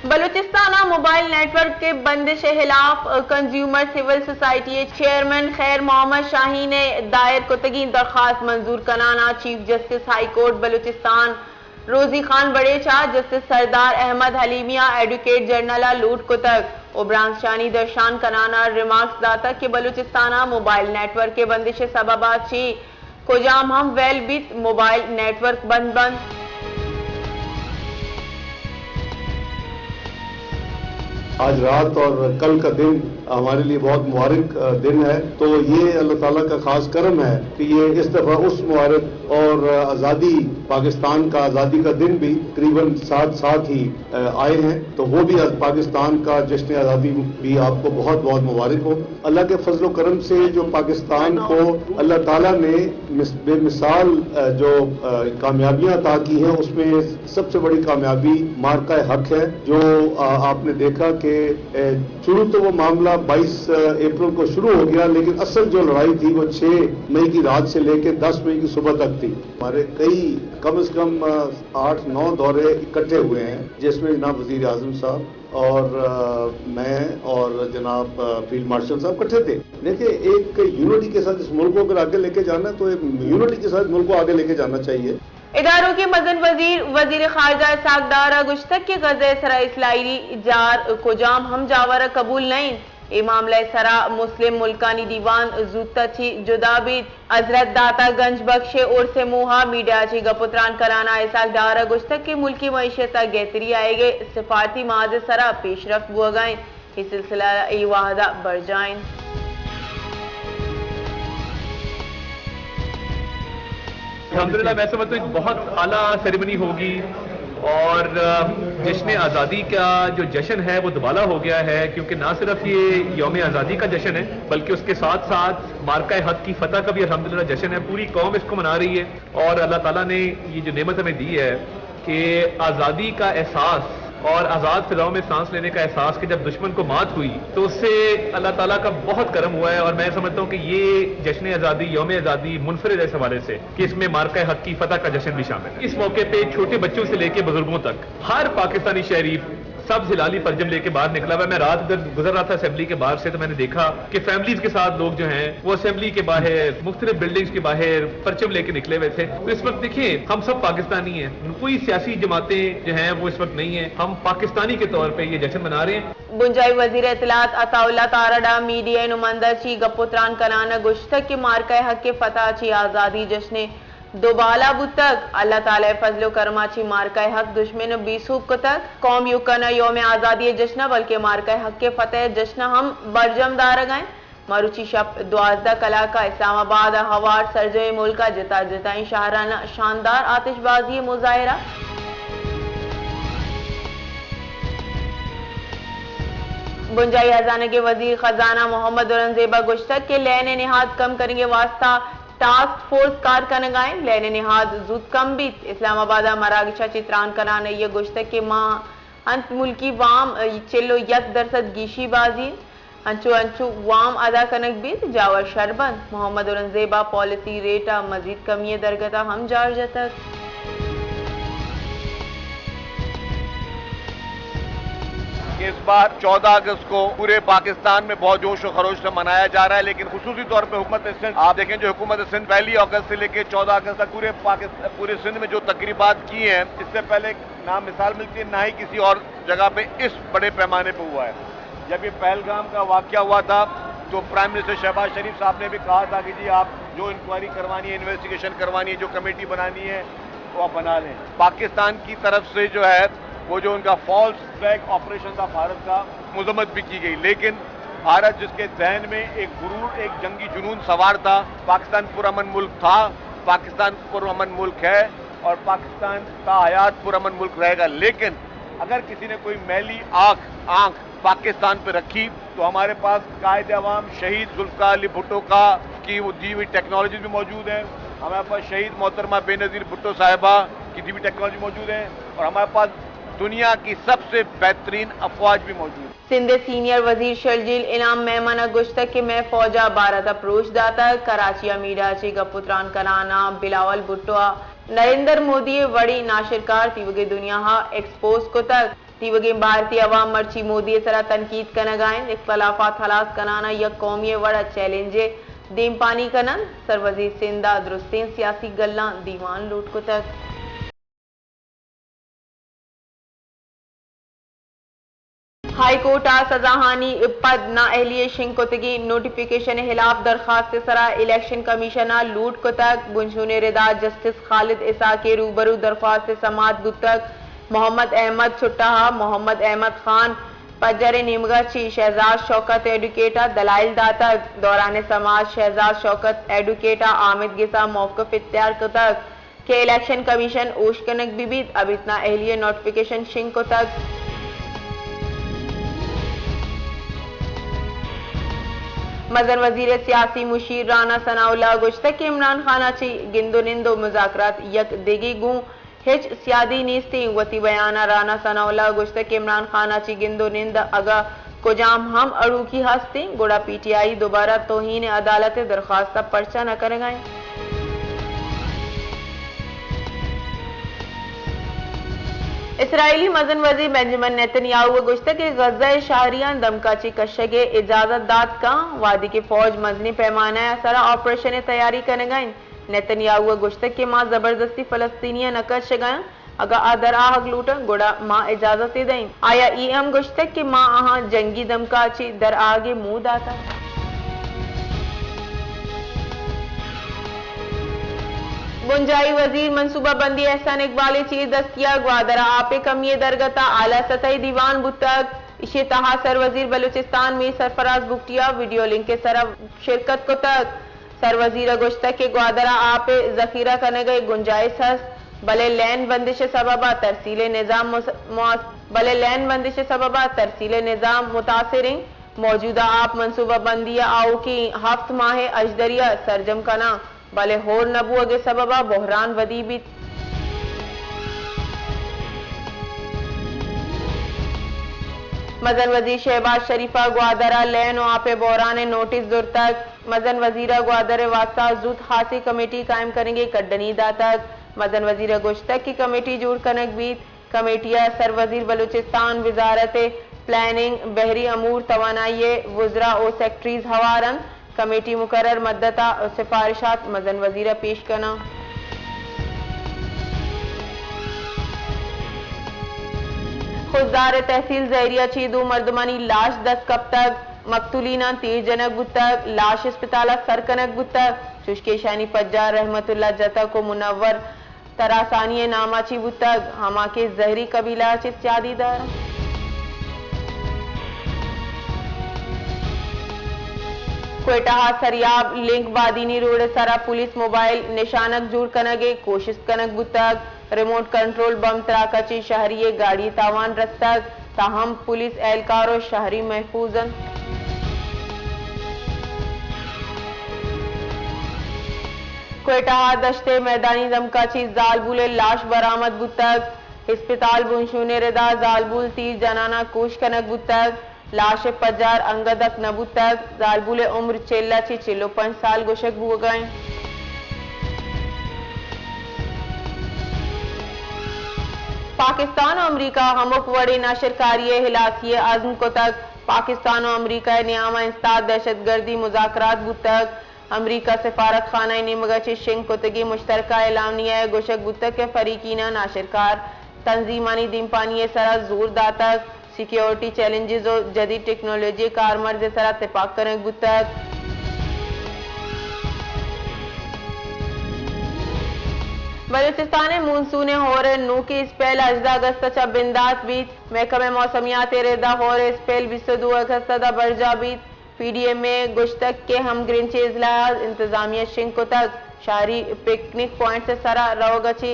بلوچستان ء mobile net work ء بندش ء ہلاف کنزیومر سول سوسائٹی ء چیئرمین خیر محمد شاہین ء دائر کتگیں درخواست منظور کنان ء chief justice high court Balochistan روزی خان بڑیچ ء جسٹس سردار احمد حلیمی ء ایڈوکیٹ جنرل ء لوٹ کتگ و برانزشانی درشان کنان ء ریمارکس داتگ کہ بلوچستان ء موبائل نیٹ ورک ء بندش ء سبب ء چی کجام ہم ویل بیت، موبائل نیٹ ورک بند بنت۔ آج رات اور کل کا دن ہمارے لیے بہت مبارک، آ، دن ہے۔ تو یہ اللہ تعالیٰ کا خاص کرم ہے کہ یہ اس دفعہ اس مبارک اور، آ، آزادی، پاکستان کا آزادی کا دن بھی تقریباً ساتھ ساتھ ہی، آ، آئے ہیں۔ تو وہ بھی آز-، پاکستان کا جشن آزادی بھی آپ کو بہت بہت مبارک ہو۔ اللہ کے فضل و کرم سے جو پاکستان کو اللہ تعالیٰ نے مس-، بے مثال، آ، جو، آ، کامیابیاں عطا کی ہیں، اس میں سب سے بڑی کامیابی مارکہ حق ہے، جو، آ، آپ نے دیکھا کہ، آ، شروع تو وہ معاملہ بائیس اپریل کو شروع ہو گیا، لیکن اصل جو لڑائی تھی وہ چھ مئی کی رات سے لے کے دس مئی کی صبح تک تھی۔ ہمارے کئی، کم از کم، آ، آٹھ نو دورے اکٹھے ہوئے ہیں، جس میں جناب وزیر اعظم صاحب اور، آ، میں اور جناب، آ، فیلڈ مارشل صاحب اکٹھے تھے۔ دیکھیں، ایک یونٹی کے ساتھ اس ملک کو اگر آگے لے کے جانا ہے تو ایک یونٹی کے ساتھ ملک کو آگے لے کے جانا چاہیے۔ اداروں کے مزن وزیر، وزیر خارجہ اسحاق ڈار ء گوشتگ کہ غزہ ء سرا اسرائیلی جار کجام ہم جاور ء قبول نہ انت۔ اے معاملہ ء سرا مسلم ملکانی دیوان زوت ء چی جدا بیت۔ حضرت داتا گنج بخش ء عرس ء موہا میڈیا ء چی گپ و تران کنان ء اسحاق ڈار ء گوشتگ کہ ملکی معیشت ء گہتری آئیگ ء سفارتی محاذ ء سرا پیشرفت بوہگا انت۔ اے سلسلہ اے وہدا برجاہ انت۔ الحمدللہ، میں سمجھتا ہوں ایک بہت اعلیٰ سیریمنی ہوگی اور، آ، جشن آزادی کا جو جشن ہے وہ دوبالا ہو گیا ہے، کیونکہ نہ صرف یہ یوم آزادی کا جشن ہے بلکہ اس کے ساتھ ساتھ مارکہ حق کی فتح کا بھی الحمدللہ جشن ہے۔ پوری قوم اس کو منا رہی ہے اور اللہ تعالیٰ نے یہ جو نعمت ہمیں دی ہے، کہ آزادی کا احساس اور آزاد فضاؤں میں سانس لینے کا احساس کہ جب دشمن کو مات ہوئی تو اس سے اللہ تعالیٰ کا بہت کرم ہوا ہے، اور میں سمجھتا ہوں کہ یہ جشن آزادی، یوم آزادی منفرد ہے اس حوالے سے کہ اس میں مارکہ حق کی فتح کا جشن بھی شامل ہے۔ اس موقع پہ چھوٹے بچوں سے لے کے بزرگوں تک ہر پاکستانی شہری، سبز ہلالی پرچم لے کے باہر نکلا ہوا ہے۔ میں رات ادھر گزر رہا تھا اسمبلی کے باہر سے، تو میں نے دیکھا کہ فیملیز کے ساتھ لوگ جو ہیں وہ اسمبلی کے باہر، مختلف بلڈنگز کے باہر پرچم لے کے نکلے ہوئے تھے۔ تو اس وقت دیکھیں، ہم سب پاکستانی ہیں، کوئی سیاسی جماعتیں جو ہیں وہ اس وقت نہیں ہیں، ہم پاکستانی کے طور پہ یہ جشن منا رہے ہیں۔ بنجاہی وزیر اطلاعات عطا اللہ تارڑ ء میڈیا ء نمائندہ چی گپ و تران کنان ء گوشتگ کہ مارکہ حق ء فتح چی آزادی جشن دوبالا بوتگ۔ اللہ تعالی ء فضل و کرما چی مارکہ حق دشمن ء بے سوب کتگ۔ قوم یکن ء یوم آزادی ء جشن ء بلکہ مارکہ حق ء فتح ء جشن ء ہم برجم دارگ ء انت۔ مروچی شپ دوازدہ کلاک ء اسلام آباد ء ہوار سرجمیں ملک ء جتا جتائیں شہران ء شاندار آتش بازی ء مظاہرہ۔ بنجاہی ہزانگ ء وزیر خزانہ محمد اورنگزیب ء گوشتگ کہ لین ء نہاد کم کنگ ء واستہ ٹاسک فورس کار کنگ ء انت، لین ء نہاد زوت کم بیت۔ اسلام آباد ء مراگش ء چہ تران کنان ء گوشتگ کہ ما انت ملکی وام چل و یک درسد گیشی بازی انت، انچو انچو وام ادا کنگ بیت، جاور شر بنت۔ محمد اورنگزیب ء پالیسی ریٹ ء مزید کمی ء درگت ء ہم جار جتگ۔ اس بار چودہ اگست کو پورے پاکستان میں بہت جوش و خروش سے منایا جا رہا ہے، لیکن خصوصی طور پہ حکومت سندھ، آپ دیکھیں جو حکومت سندھ پہلی اگست سے لے کے چودہ اگست تک پورے پاکست-، پورے سندھ میں جو تقریبات کی ہیں، اس سے پہلے نہ مثال ملتی ہے، نہ ہی کسی اور جگہ پہ اس بڑے پیمانے پہ ہوا ہے۔ جب یہ پہلگام کا واقعہ ہوا تھا تو پرائم منسٹر شہباز شریف صاحب نے بھی کہا تھا کہ جی آپ جو انکوائری کروانی ہے، انویسٹیگیشن کروانی ہے، جو کمیٹی بنانی ہے، وہ آپ بنا لیں۔ پاکستان کی طرف سے جو ہے وہ جو ان کا فالس فلیگ آپریشن تھا بھارت کا، مذمت بھی کی گئی، لیکن بھارت جس کے ذہن میں ایک غرور، ایک جنگی جنون سوار تھا، پاکستان پرامن ملک تھا، پاکستان پرامن ملک ہے اور پاکستان تا حیات پرامن ملک رہے گا، لیکن اگر کسی نے کوئی میلی آنکھ، آنکھ پاکستان پہ رکھی تو ہمارے پاس قائد عوام شہید ذوالفقار علی بھٹو کا کی وہ دی ہوئی ٹیکنالوجیز بھی موجود ہیں، ہمارے پاس شہید محترمہ بینظیر بھٹو صاحبہ کی دی ہوئی ٹیکنالوجی موجود ہے اور ہمارے پاس دنیا کی سب سے بہترین افواج بھی موجود ہے۔ سندھ ء سینئر وزیر شرجیل انعام میمن ء گوشتگ کہ مئے فوج ء بھارت ء پروش داتگ۔ کراچی ء میڈیا ء چہ گپ و تران کنان ء بلاول بھٹو ء نریندر مودی ء وڑیں ناشرکار تیوگیں دنیا ء ایکسپوز کتگ۔ تیوگیں بھارتی عوام مرچی مودی ءِ سرا تنقید کنگ ءَ انت، اختلافات ہلاس کنان ءَ یک قومی ءِ وڑ ءَ چیلنج ءِ دیمپانی کن انت، سروزیر سندھ ءَ درستیں سیاسی گلاں دیوان لوٹ کتگ۔ ہائی کورٹ ءَ سزاہانی پد نااہلی ءِ شنگ کتگیں نوٹیفکیشن ءِ ہلاف درخواست ءِ سرا الیکشن کمیشن ءَ لوٹ کتگ۔ بنشون ءِ ردا جسٹس خالد اسحاق ءِ روبرو درخواست ءِ سماعت بوتگ۔ محمد احمد چھٹہ ءَ محمد احمد خان پجار ءِ نیمگ ءَ چہ شہزاد شوکت ءِ ایڈوکیٹ ءَ دلائل داتگ۔ دوران سماعت شہزاد شوکت ءِ ایڈوکیٹ ءَ آمید گس ءَ موقف اختیار کتگ کہ الیکشن کمیشن ہوش کنگ بہ بیت، ابیتک نااہلی ءِ نوٹیفکیشن شنگ کتگ۔ مزن وزیر ءِ سیاسی مشیر رانا ثناء اللہ ءَ گوشتگ کہ عمران خان ءَ چہ گند ءُ نند ءُ مذاکرات یک دگے گوں ہچ سیادی نیست انت۔ وتی بیان ءَ رانا ثناء اللہ ءَ گوشتگ کہ عمران خان ءَ چہ گند ءُ نند اگاں کجام ہم اڑوکی ہست انت، گڑا پی ٹی آئی دوبارہ توہین عدالت ءِ درخواست ءَ پرچا نہ کنگ ءَ انت۔ اسرائیلی مزن وزیر بنجمن نیتن یاہو ءَ گوشتگ کہ غزہ ءِ شہریاں دمک ءَ چہ کشگ ءِ اجازت دات کن، وہدے کہ فوج مزنیں پیمانہ ءِ سرا آپریشن ءِ تیاری کنگ ءَ انت۔ نیتن یاہو ءَ گوشتگ کہ ما زبردستی فلسطینیاں نہ کشگ ءَ آں، اگاں آ در آہگ لوٹ انت، گڑا ما اجازت ئے دئیں۔ آئی ءَ اے ہم گوشتگ کہ ما آہاں جنگی دمک ءَ چہ در آہگ ءِ موہ داتگ۔ بنجاہی وزیر منصوبہ بندی احسان اقبال ءِ چیر دستی ءَ گوادر ءَ آپ ءِ کمی ءِ درگت ءَ اعلی سطحی دیوان بوتگ۔ ایشی ءِ تہا سروزیر بلوچستان میر سرفراز بگٹی ءَ ویڈیو لنک ءِ سرا شرکت کتگ۔ سروزیر ءَ گوشتگ کہ گوادر ءَ آپ ءِ ذخیرہ کنگ ءِ گنجائش ہست، بلے لین بندش ءِ سبب ءَ ترسیل ءِ نظام مس-، مواص-، بلے لین بندش ءِ سبب ءَ ترسیل ءِ نظام متاثر انت۔ موجودہ آپ منصوبہ بندی ءِ آؤکیں ہفت ماہ ءِ اژدری ءَ سرجم کناں، بلے ہور نہ بوہگ ءِ سبب ءَ بحران ودی بیت۔ مزن وزیر شہباز شریف ءَ گوادر ءَ لین ءُ آپ ءِ بحران ءِ نوٹس زرتگ۔ مزن وزیر ءَ گوادر ءِ واستہ زوت ہاسیں کمیٹی قائم کنگ ءِ کڈنی داتگ۔ مزن وزیر ءَ گوشتگ کہ کمیٹی جوڑ کنگ بیت۔ کمیٹی ءَ سروزیر بلوچستان، وزارت پلاننگ، بحری امور، توانائی ءِ وزراء ءُ سیکرٹریز ہوار انت۔ کمیٹی مقرر مدت ءَ سفارشات مزن وزیر ءَ پیش کناں۔ خضدار ءِ تحصیل زہری ءَ چہ دو مردمانی لاش دست کپتگ۔ مقتولیناں تیر جنگ بوتگ، لاش اسپتال ءَ سر کنگ بوتگ، چوشکہ ایشانی پجار رحمت اللہ جتک ءُ منور تراسانی ءِ نام ءَ چہ بوتگ، ہما کہ زہری قبیلہ ءَ چہ سیادی دار انت۔ کوئٹہ ءَ سریاب لنک بادینی روڈ ءِ سرا پولیس موبائل نشانگ جوڑ کنگ ءِ کوشست کنگ بوتگ، ریموٹ کنٹرول بم تراک ءَ چہ شہری ءِ گاڑی ءِ تاوان رستگ، تاہم پولیس اہلکار ءُ شہری محفوظ انت۔ کوئٹہ ءَ دشت ءِ میدانی دمک ءَ چہ زالبول ءِ لاش برآمد بوتگ۔ ہسپتال بنشون ءِ ردا زالبول تیر جنان ءَ کوش کنگ بوتگ۔ لاش ءِ پجار انگت دک نہ بوتگ۔ زالبول ءِ عمر چل ءَ چہ چل ءُ پنچ سال گوشگ بوگ ءَ انت۔ پاکستان ءُ امریکہ ہمک وڑیں ناشرکاری ءِ ہلاسی ءِ عزم کتگ۔ پاکستان ءُ امریکہ ءِ نیام ءَ استاد دہشت گردی مذاکرات بوتگ۔ امریکہ سفارت خانہ ءِ نیمگ ءَ چہ شنگ کتگیں مشترکہ اعلامیہ ءَ گوشگ بوتگ کہ فریقین ءَ ناشرکار تنظیمانی دیمپانی ءِ سرا زور داتگ، سیکیورٹی چیلنجز ءُ جدید ٹیکنالوجی ءِ کارمرز ءِ سرا تپاک کنگ بوتگ۔ بلوچستان ءِ مونسون ءِ ہور ءِ نوکیں اسپیل ہژدہ اگست ءَ چہ بندات بیت۔ محکمہ موسمیات ءِ ردا ہور ءِ اسپیل بیست ءُ دو اگست ءَ داں برجاہ بیت۔ پی ڈی ایم اے ءَ گوشتگ کہ ہمگرنچیں اضلاع ءَ انتظامیہ شنگ کتگ، شہری پکنک پوائنٹس ءِ سرا روگ ءَ چہ